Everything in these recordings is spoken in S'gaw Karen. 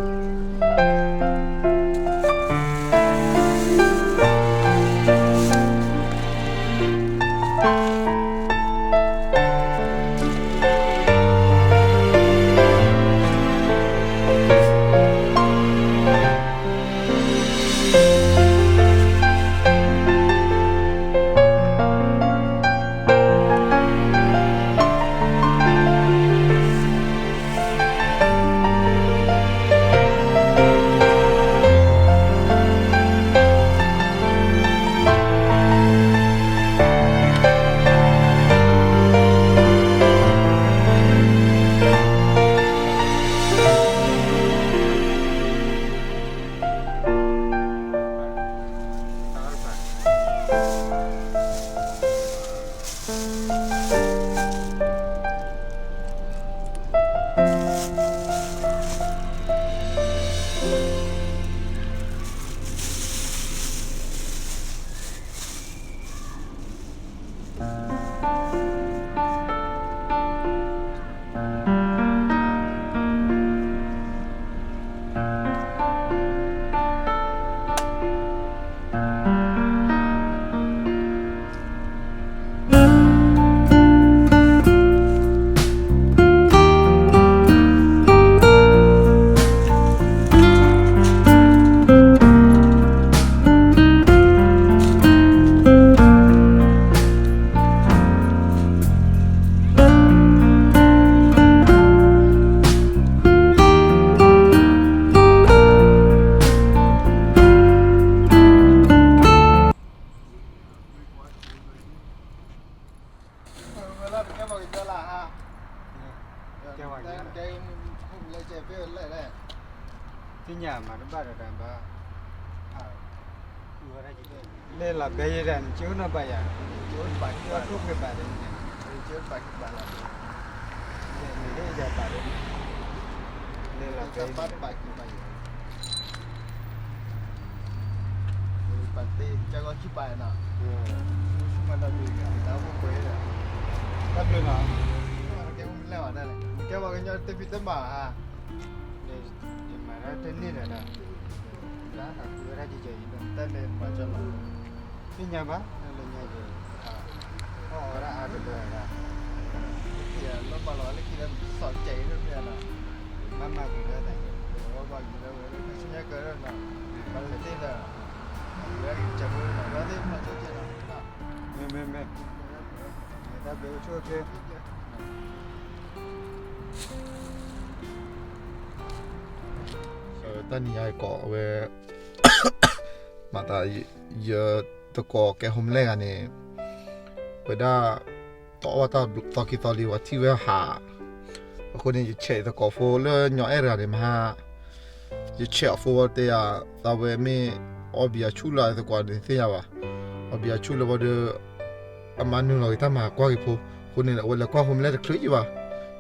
ဝဲလၢတကဲပှၤကညီလၢဟါ, ကဲပှၤကညီလၢ, သ့ၣ်ညါမၤတဘၣ်ဒီးတၢ်ဘၣ်, လဲၤလီၤဘဲယဲဒၣ်န့ၣ် ကၠိနီၢ်ဘၣ်ယၤ, ကၠိဘၣ်ကဘၣ်လီၤ, လဲၤလီၤဘဲယဲဒၣ်, လဲၤလီၤဘဲယဲဒၣ်, ပာ်တ့, ကၢ်ကီခံပာ်နီၤ, ဆူမၤတၢ်ဘျုး, တၢ်အိၣ်ဖှိၣ်ဒီး, တၢ်ဘျုးနီၤ, ကဲမုၢ်လဲၢ်ဘၣ်တၢ်န့ၣ် ကဲပှၤကညီတဘံၣ်တမၢ်ဧါ, ယမၤတၢ်တန့ၢ်ဒီးတၢ်, လၢတၢ်ဃုဝဲဒၣ်ကကဲအံၤဒီး တၢ်န့ၣ်ပှၤကၢ်လီၤ, သ့ၣ်ညါဘၣ် လၢညါယဲ, အီၣ်ဝဲဒၣ်အါတလၢဒၣ်, လၢပှၤလီၤလၢခံလၢစီၤကဲအံၤလၢမ့ၢ်နီၤ, ဘၣ်မၤက့ၤလၢတၢ်ယဲ, ဘၣ်မၤက့ၤလၢဝဲလၢဆူညါကၢၤဒီးနီၤ, ဘၣ်လၢသ့ၣ်ဒီး, ဝဲကစၢ်ဖိလီၤသ့ၣ်မၤကၠိကဲနီၤ, မ့မ့မ့ၢ်, တၢ်ဘျုးအိၣ်ဆူၣ်အိၣ်ချ့ တၢ်နံၤညါအံၤကီးအဝဲ, မၤသး, ယသကိးကဲ homeless ဂၤန့ၣ်, ဝဲဒၣ်, တအီၣ်ဘၣ်တၢ်သီခံသီလံ ပှၤထံၣ်ဝဲဟး, အဃိန့ၣ် ယဆဲးယသကိးဖိလၢညီအဲၣ်တဂၤန့ၣ်မဟါ, ယဆဲးအဖိတဲယၤ, သးဝဲမ့ၢ်အီဘံယၤဆူၣ်လီၤ ယသကိးန့ၣ်သ့ၣ်ညါဘၣ်, အီဘံယၤဆူၣ်လၢဝဲဒီး အမၤနုာ်လီၤက့ၤတၢ်မၤကွၢ်က့ၤဖိ, အဃိန့ၣ် အဝဲလဲၤကွၢ် homeless တချုးယံၤဘၣ်,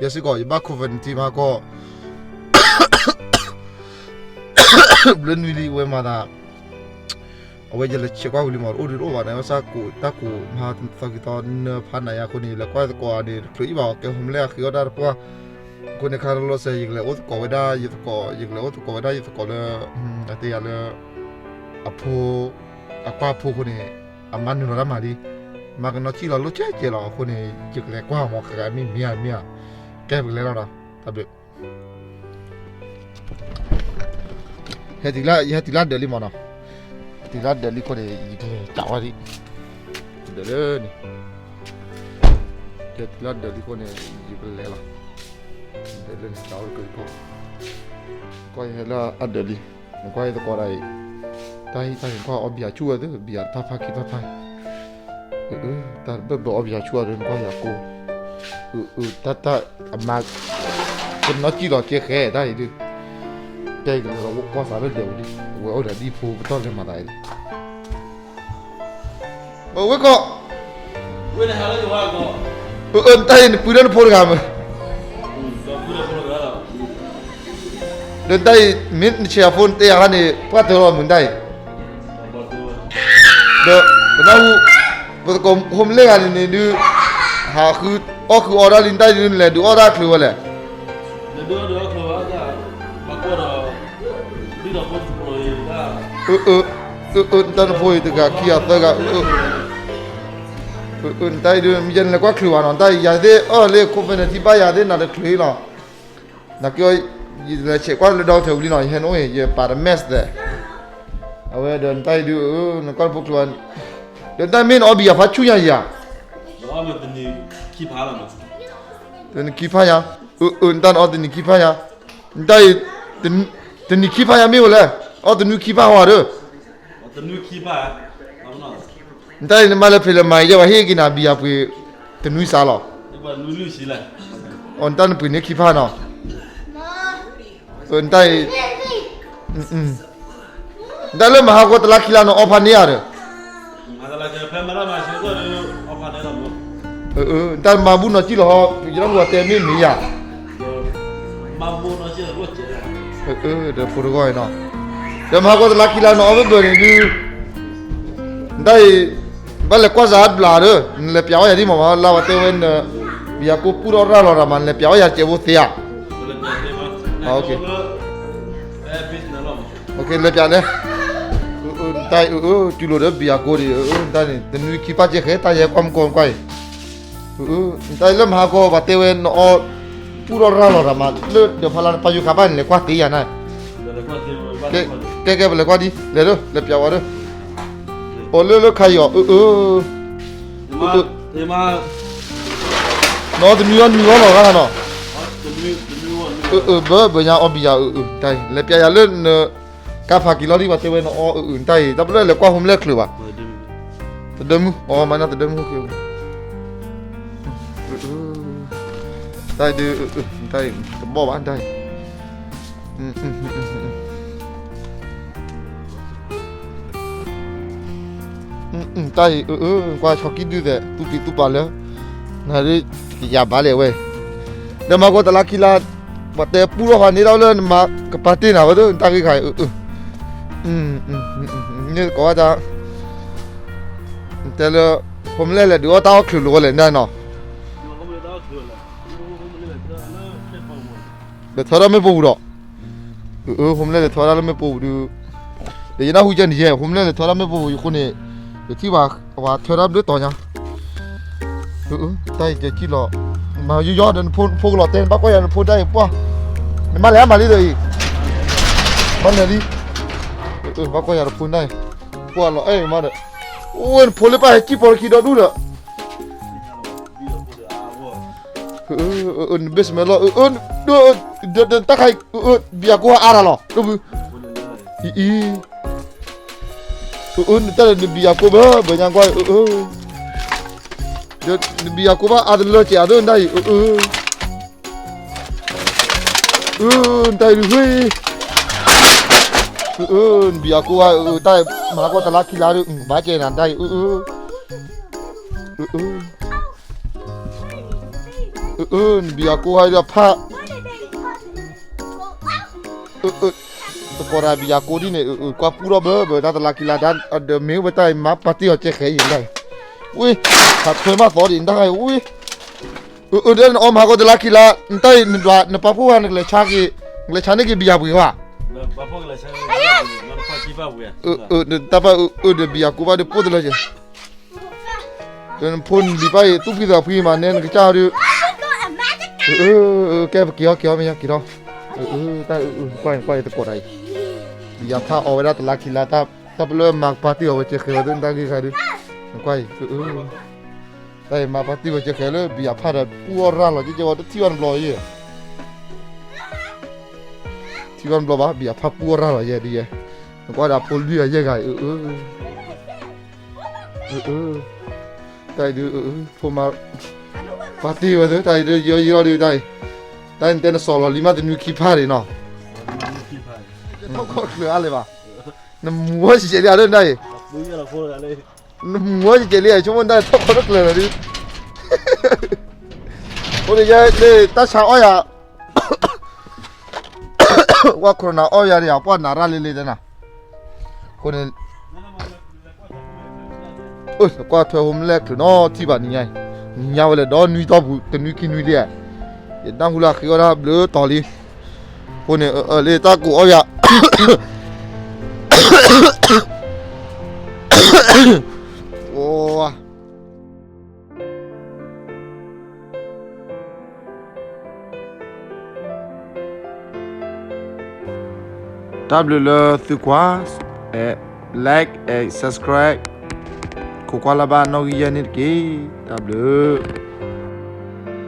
ယဲစ့ၢ်ကီး ယဘၣ် COVID nineteen မၤကီး ဘျၢနွံလံ အဝဲမၤသး, အဝဲယလဲၤဆဲးကွၢ်ဝံၤလံမး တအိၣ်ဒံးတအိၣ်ဘၣ်န့ၣ် အဝဲစ့ၢ်ကီးတၢ်ကိးမၤသီခံသီနၢဖးနၤယါအဃိန့ၣ် ယလဲၤကွၢ်သကိးန့ၣ် တချုးယံၤဘၣ် ကဲ homeless အဃ့အီၣ်တၢ်တပှၢ်, အဃိန့ၣ် ခါလီၤစဲး ယကလဲၤအိၣ်သကိးဝဲဒၣ်ယသကိး, ယကလဲၤအိၣ်သကိးဝဲဒၣ်ယသကိးလၢ, အတဲယၤလၢ, အဖိ, အကွၢ်ဖိအဃိန့ၣ်, အမၤနုာ်လီၤတၢ်မၤလံ, မၤကနီၣ်စံၣ်လီၤလိာ်ကဲကဲလီၤအဃိန့ၣ် ယကလဲၤကွၢ်မး ဃဲမ့ၢ်မ့ၢ်ဧါမ့ၢ်ဧါ, ကဲပကလဲၤလီၤဒီး, တၢ်ဘျုး ဟဲတုၤလၢ, ယဟဲတုၤလၢဒၢးလံမးနီၤ, တုၤလၢဒၢးလံအဃိန့ၣ် ယကလဲၤကးဝဲဒၣ်, ဒၢးလၢန့ၣ်, ယဟဲတုၤလၢဒၢးလံအဃိန့ၣ် ယကလဲၤလီၤ, ဒၢးလၢန့ၣ် ကးဝဲတကဲလံဖိ, ကွၢ်ယဟဲလၢအဒၢးလံ, နကွၢ်ယသကိးဒၣ်အံၤ, တၢ်ဟံၣ်တၢ်ဟ့ၣ်ကွၢ်အီဘံယၤဆူၣ်ဝဲသ့ၣ် ဘံယၤတဖၣ်ဖၣ်ခံဖၣ်ဖၣ် တၢ်ဘၢၣ်ဘၢအီဘံယၤဆူၣ်အီၤဒီး နကွၢ်ယၤကိး, တၢ်တၢ်အမါ, ကနီၣ်စံၣ်လီၤကဲဃဲတၢ်အံၤဒုး, ကဲကလဲၤလီၤကွၢ်စးလၢဒဲးဝံၤလံ, အဝဲအိၣ်ဒီးဒ်ဖိပတီၢ်လဲၤမၤသးအံၤလံ, ဝဲကီး, တၢ်အံၤနပှ့ၤလၢနဖိတဂၤမး ဒီးတၢ်အံၤ မ့ၢ်နဆဲးအဖိနတဲယၤခါန့ၣ် ပှၢ်တၢၢ်လီၤမုၢ်တၢ်အံၤ, ဒီးပနၢ်ဟူ, ပသကိး homeless ဂၤန့ၣ်န့ၣ်ဒုး, ဟးဃုအီၣ်ဃုအီတၢ်လံ နတၢ်အံၤဒုး နလဲၤဒုးအီၣ်တၢ်ချုးဝဲလဲၣ်, လဲၤဒုးအီၣ်ဒုးအီၣ်ချုးဝဲ, ဘၣ်ကွၢ်ဒီး အၢ အၢ အၢ နတၢ်နဖိအံၤတဂၤခံဂၤသၢဂၤ အၢ အၢ နတၢ်အံၤဒုး မ့ၢ်ယဲနလဲၤကွၢ်ချုးဘၣ်နီၤ နတၢ်အံၤ ယၤသ့ၣ်အၢၣ်လၢ ခိၣ်ဖဲန့ၣ် ထံၣ်ဘၣ်ယၤသ့ၣ်နၤတချုးအံၤလီၤ နာ်က့ ယလဲၤဆဲးကွၢ်လၢဒီကထၢၣ်ဝံၤလံနီၤ ယဟဲနအိၣ်အံၤ ယပာ်တမဲၢ်သဲး အဝဲဒီးနတၢ်အံၤဒုး အၢ နကွၢ်တဖိချုးဘၣ် ဒီးနတၢ်မ့ၢ်နအီဘံယၤဖးဆူညါယၤ တနံၤခံဖးညါ အၢ အၢ နတၢ်နအီတနံၤခံဖးညါ နတၢ်အံၤ တနံၤခံဖးညါမ့ၢ်ဝဲလဲၣ် အီတနွံခံဖးဟီဒီး နတၢ်အံၤနမၤလၢဖံးလၢမၤအံၤ ယဲဘၣ်ဟ့ၣ်က့ၤနၤဘံယၤပှ့ၤ တနွံစးလီၤ အီ နတၢ်နပှ့ၤန့ၢ်ခံဖးနီၤ နတၢ်အံၤ နတၢ်လၢမဟါကီတလါခံလါနအီဖးန့ၢ်ဧါဒီး နတၢ်မၤဘူၣ်နီၢ်ကံၣ်လီၤဟီ ယနီၢ်ဘူၣ်အတဲမ့ၢ်မ့ၢ်ယၤ ဒီးဖိတဂီၢ်အံၤနီၤ ဒီးမဟါကီတလါခံလါနအီဘၢဘၢန့ၣ်ဒုး နတၢ်အံၤ ဘၣ်လဲၤကွၢ်စးဘျးဒီး နလဲၤပျးဝဲယၤဒ်မးမး လါဝဲတဲဝဲန ဘံယၤကိၢ်ပူၣ်ထီၣ်ရၢ်လီၤတၢ်မး နလဲၤပျးဝဲယၤစဲးဖိသ့ဧါ လဲၤပျးလဲၣ် နတၢ်အံၤအၢအၢ တူၢ်လိာ်ဒီးဘံယၤကိၢ်ဒံးအၢ နတၢ်န့ၣ် တနွံခံဖးကဲဃဲ တၢ်ယဲကွၢ်မုၢ်ကီၢ်ကွၢ်အံၤ နတၢ်အံၤလၢမဟါကီဘၣ်တဲဝဲနအီ ပူၣ်ထီၣ်ရၢ်လီၤတၢ်မး လၢဒီးဖးလါနပာ်ယိၤခးဘၣ်န့ၣ် လဲၤကွၢ်သ့ယၤန့ၣ် ကဲကဲပလဲၤကွၢ်ဒံး လဲၤဒီး လဲၤပျးဝဲဒီး အိၣ်လၢလၢခါအံၤအီၤ အၢအၢ နအီတနွံအီနွံအီလီၤဂၤနီၤ အၢအၢ ဘၢဘၢညါအီဘံယၤအၢအၢ တၢ်အံၤ လဲၤပျးယၤလၢန ကါဖးက့ၤလီၤဒံး ပှၤတဲဝဲနအီအၢအၢ နတၢ်အံၤ တၢ်ပလၢလဲၤကွၢ် homeless ချုးဘၣ် တဒၢမုၢ် အီမၤနၢ်တဒၢမုၢ် တၢ်အံၤဒုး တၢ်အံၤ တဘီၣ်ဘၣ် တၢ်အံၤ တၢ်အံၤ အၢအၢ ကွၢ်ဆီကံၢ်ဒုးသဲး သူၣ်ပံးသူၣ်ပာ်လၢ နၤဒုး ယၤဘၣ်လဲၣ်ဝဲ ဒီးမၤကီတလါခံလါ ပှၤတဲပူထီၣ်ဖးန့ၢ်ထီၣ်လၢနမၤကပာ်တ့ၢ်နၤဝဲသ့ၣ် နတၢ်ဂ့ၢ်ခါအံၤ အၢအၢ န့ၣ်ကိးဝဲဒၣ် နတဲလၢ homeless လဲၤဒုးအီၣ်တၢ်အီၣ်ချုးလိာ်ဝဲလဲၣ်န့ၣ်နီၤ လဲၤထၢထီၣ်မ့ၣ်ပိာ်ပူၤဒီး အၢအၢ homeless လဲၤထၢထီၣ်လၢမ့ၣ်ပိာ်ပူၤဒုး ဒီးယနၢ်ဟူကဲန့ၣ်ယဲ homeless လဲၤထၢထီၣ်လၢမ့ၣ်ပိာ်ပူၤအဃိန့ၣ် ယထံၣ်ဘၣ် ပှၤထၢထီၣ်ဘျုးတီၤညါ အၢအၢ တၢ်အံၤကဲကံၣ်လီၤ မၤယိယီဒီးနဖိကလီၤတဲ နဘၣ်ကွၢ်ယၤနဖိတၢ်အံၤပှၢ် နမၤလဲၣ်မၤလံဒီးအံၤ မၤနၢၤလံ အၢအၢ ဘၣ်ကွၢ်ယၤနဖိတၢ်အံၤ ပှၢ်လီၤအဲၣ်မးဒီး အိၣ်နဖိလၢပၢ်ဟဲကံၣ်ပီလၢခံဒီဒူၣ်ဒီး အၢအၢ နဘ့ၣ်စမဲလီၤ အၢအၢ တၢ်ခါအံၤ အၢအၢ ဘံယၤကိၢ်အါတၢ်လီၤ ဒိၣ်ဘု အံၤအံၤ အၢအၢ နတၢ်ဒီးနဘံယၤကိၢ်ဘၢ ဘၢညါကွၢ် အၢအၢ ဒီးနဘံယၤကိၢ်ဘၣ်အါတလၢကဲးအါဒိၣ်နတၢ်အံၤ အၢအၢ အၢ နတၢ်အံၤဒုး အၢအၢ နဘံယၤကိၢ်ဘၣ် အၢအၢ တၢ်မၤကီၢ်တလါခံလါဒုး ဘၣ်ကဲနၤတၢ်အံၤ အၢအၢ အၢအၢ အၢအၢ နဘံယၤကိၢ်ဘၣ်ဒီးဖး အၢအၢ တကိးတၢ်ဘံယၤကိၢ်ဒ်န့ၣ် အၢအၢ ကွၢ်ပူထီၣ်ဘၢဘၢတၢ်တလါခံလါ ဒီးမ့ၢ်ဝဲတၢ်အံၤမၤပာ်တ့ၢ်အီၤကဲဃဲအံၤတၢ်အံၤ ဝ့ၢ် ဟးထွဲမးသီဒံးတၢ်အံၤ ဝ့ၢ် အၢအၢ ဒီးနအီမၤကီၢ်တလါခံလါ နတၢ်အံၤ နပာ်ဖှိၣ်ဝဲ နကလဲၤဆါက့ၤ နကလဲၤဆါန့ၢ်က့ၤဘံယၤပှ့ၤဘၣ် အၢအၢ တၢ်ပၢ်အၢအၢဒီးဘံယၤကိၢ်ဘၣ်ဒီးပိၢ်တလၢက့ၤ ဒီးနဖိနလံၤပၢ်အံၤ သူၣ်ဖှံသးဖှံမး နဲနကစၢ်ဒုး အၢအၢ ကဲပက့ၤအီၤက့ၤအီၤမ့ၢ်ယက့ၤထီၣ် အၢအၢ တၢ်အၢအၢ ကွၢ်ကွၢ်အံၤတကိးတၢ်အံၤ ဘံယၤဖးအီဝဲဒၣ်တလါခံလါ တၢ်ပလၢမၤကပာ်တ့ၢ်အီၤဝဲကဲဃဲဝဲသ့ၣ် နတၢ်ဂ့ၢ်ခါဒုး နကွၢ်အံၤ အၢအၢ တၢ်အံၤမၤပာ်တ့ၢ်ဝဲကဲဃဲလၢဘံယၤဖးဒီး ပူအီၣ်ရၢ်လီၤ ကဲကဲဝဲ တထံၣ်ဘၣ်နဘျီယဲ ထံၣ်ဘၣ်နဘျီဘၣ် ဘံယၤဖးပူအီၣ်ရၢ်လီၤယဲဒ်ယဲ နကွၢ်ဒီးဖိလွံၢ်အယဲၢ်ဂၤအံၤ အၢအၢ အၢအၢ တၢ်အံၤဒုး အၢအၢ ဖိမါ ပာ်တ့ၢ်ဝဲသ့ၣ် တၢ်အံၤဒုး ယီယီဒုး တၢ်အံၤ တၢ်အံၤနတဲနစီၤလီၤလံမး တနွံခံဖးဒံးနီၤ ထီၣ်ခီၣ်ချၢအါလဲၣ်ဘၣ် နမူဝဲစဲးလံဧါဒုး တၢ်အံၤ နမူဝဲစဲးလံ ဆိကမိၣ်တၢ်ထီၣ်ခီၣ်တကျၢၤလီၤဒုး အိၣ်ဒီးယဲလၢတၢ်ဆါအီၣ်ယၤ ဝဲခိၣ်နၢ်အီၣ်ယၤဒီး ပှၢ်နၢ်ရၣ်လံလံတနၤ အဃိန့ၣ် ကွၢ်ထွဲ homeless ချုးနီၤ ထံၣ်ဘၣ်နံၤညါအံၤ နံၤညါဝဲလဲၣ် ဒီးနွံတီၢ်ပူၤ တနွံခံနွံလံဧါ ယနၢ်ဟူလၢအဃ့အီၣ်တၢ်ဘျုးတီၤလံ အဃိန့ၣ် အၢၣ်လၢတၢ်ကိးအီၣ်ယၤ အိ တၢ်ဘျုးလၢသုကွၢ်, like and subscribe, ခိးကွၢ်လၢ်ဘၣ်နီၣ်ဂံၢ်ယဲၢ်န့ၣ်တက့ၢ်. တၢ်ဘျုး.